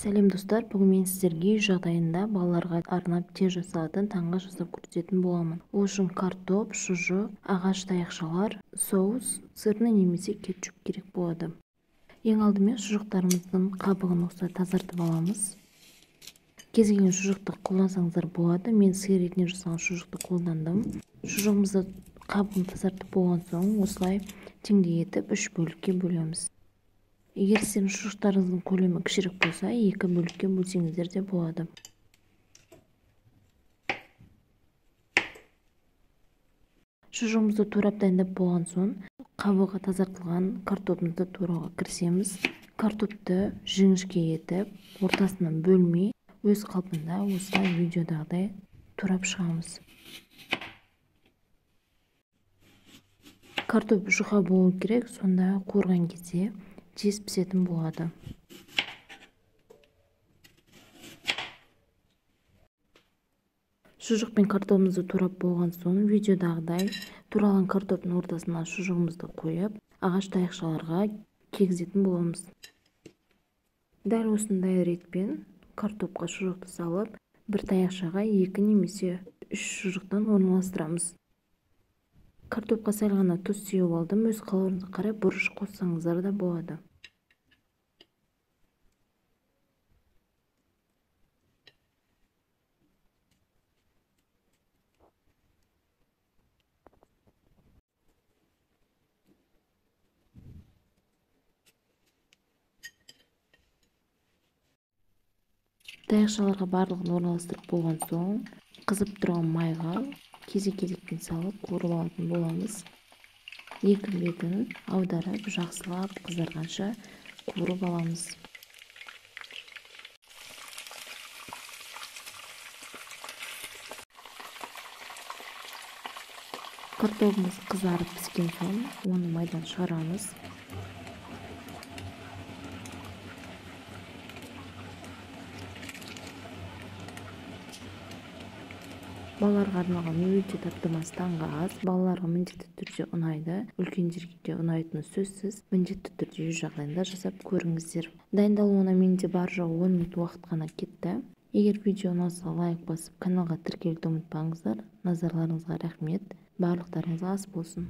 Сәлем достар, бүгін мен сіздерге үй жағдайында балаларға арнап тез жасалатын таңғы жасап көрсететін боламын. Ол үшін картоп, шұжық, ағаш таяқшалар, соус, сырный немесе кетчуп керек болады. Ең алдымен шұжықтарымыздың қабығын осылай тазартып аламыз. Кез келген шұжықты қолдансаңыздар болады. Мен сиыр етінен жасалған шұжықты қолдандым. Шұжығымызды қабығын тазартып болған соң осылай теңдей етіп үш бөлікке бөлеміз. Егер сіздердің шұжықтарыңыздың көлемі кішірек болса, екі бөлікке бөлсеңіздер де болады. Шұжығымызды турап дайындап болған соң, қабығы тазартылған картопымызды турауға кірісеміз. Картопты жіңішке етіп, ортасынан бөлмей, өз қалпында осылай видеодағыдай турап шығамыз. Картоп жұқа болу керек, сонда қуырған кезде тез пісетін болады. Шұжық пен картопымызды турап болған соң, видеодағыдай туралған картоптың ортасына шұжығымызды қойып, ағаш таяқшаларға кигізетін боламыз. Дәл осындай ретпен картопқа шұжықты салып, бір таяқшаға 2 немесе 3 шұжықтан орналастырамыз. Картопқа сәл ғана тұз сеуіп алдым. Өз қалауыңызға қарай бұрыш қоссаңыздар да болады. Таяқшаларға барлығын орналастырып болған соң, қызып тұрған майға кезек-кезекпен салып қуырып алатын боламыз. Екі бетін аударып, жақсылап қызарғанша қуырып аламыз. Картопымыз қызарып піскен соң, оны майдан шығарамыз. Балаларға арналған өте таптымас таңғы ас. Балаларға міндетті түрде ұнайды, үлкендерге де ұнайтыны сөзсіз. Міндетті түрде үй жағдайында жасап көріңіздер. Дайындалуына менде бар жоғы 10 минут уақыт қана кетті. Егер видео ұнаса, лайк басып, каналға тіркелуді ұмытпаңыздар. Назарларыңызға рахмет. Барлықтарыңызға ас болсын.